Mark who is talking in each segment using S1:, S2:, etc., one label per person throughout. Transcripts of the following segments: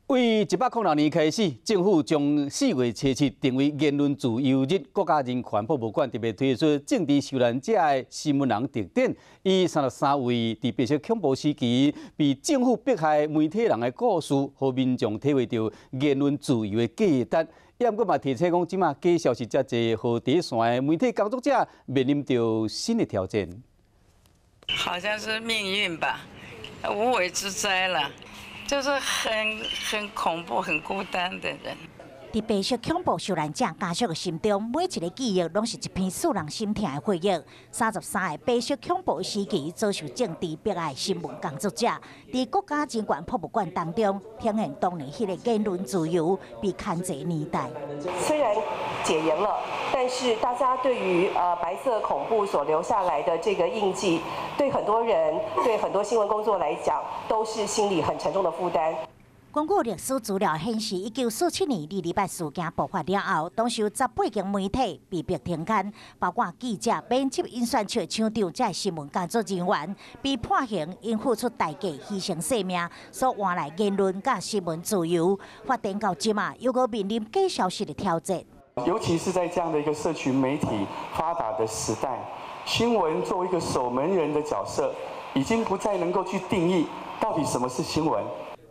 S1: 對106年開始，政府將4月初7定為言論自由日。國家人權博物館特別推出政治受難者的新聞人特展，以33位佇白色恐怖時期被政府迫害媒體人的故事，予民眾體會著言論自由的價值。也毋過嘛提醒講，這馬假消息遮濟，予第一線的媒體工作者面臨著新的挑戰。
S2: 好像是命運吧，無妄之災啦。就是很恐怖、很孤單的人。
S3: 佇白色恐怖受難者家屬的心中，每一个記憶攏是一篇使人心疼的回憶。33个白色恐怖時期遭受政治迫害新聞工作者，佇國家人權博物館當中，呈現當年彼个言論自由被牽制年代。
S4: 雖然解嚴了，但是大家對於白色恐怖所留下來的這個印記，對很多人、對很多新聞工作來講，都是心裡很沉重的負擔。
S3: 根據歷史資料顯示，1947年228事件爆發了後，當時有18間媒體被迫停刊，包括記者、編輯、印刷廠廠長這新聞工作人員被判刑，𪜶付出代價，犧牲性命，所換來言論佮新聞自由。發展到這馬，猶閣面臨假消息的挑戰。
S5: 尤其是在這樣的一個社群媒體發達的時代，新聞作為一個守門人的角色，已經不再能夠去定義到底什麼是新聞。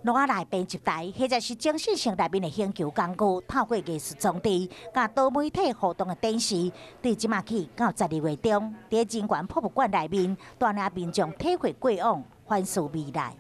S3: 諾阿內編輯台，或者是偵訊性內面的研究工具，透過藝術裝置，佮多媒體互動的展示，對這馬起到12月中，佇人權博物館內面，帶領民眾體會過往，反思未來。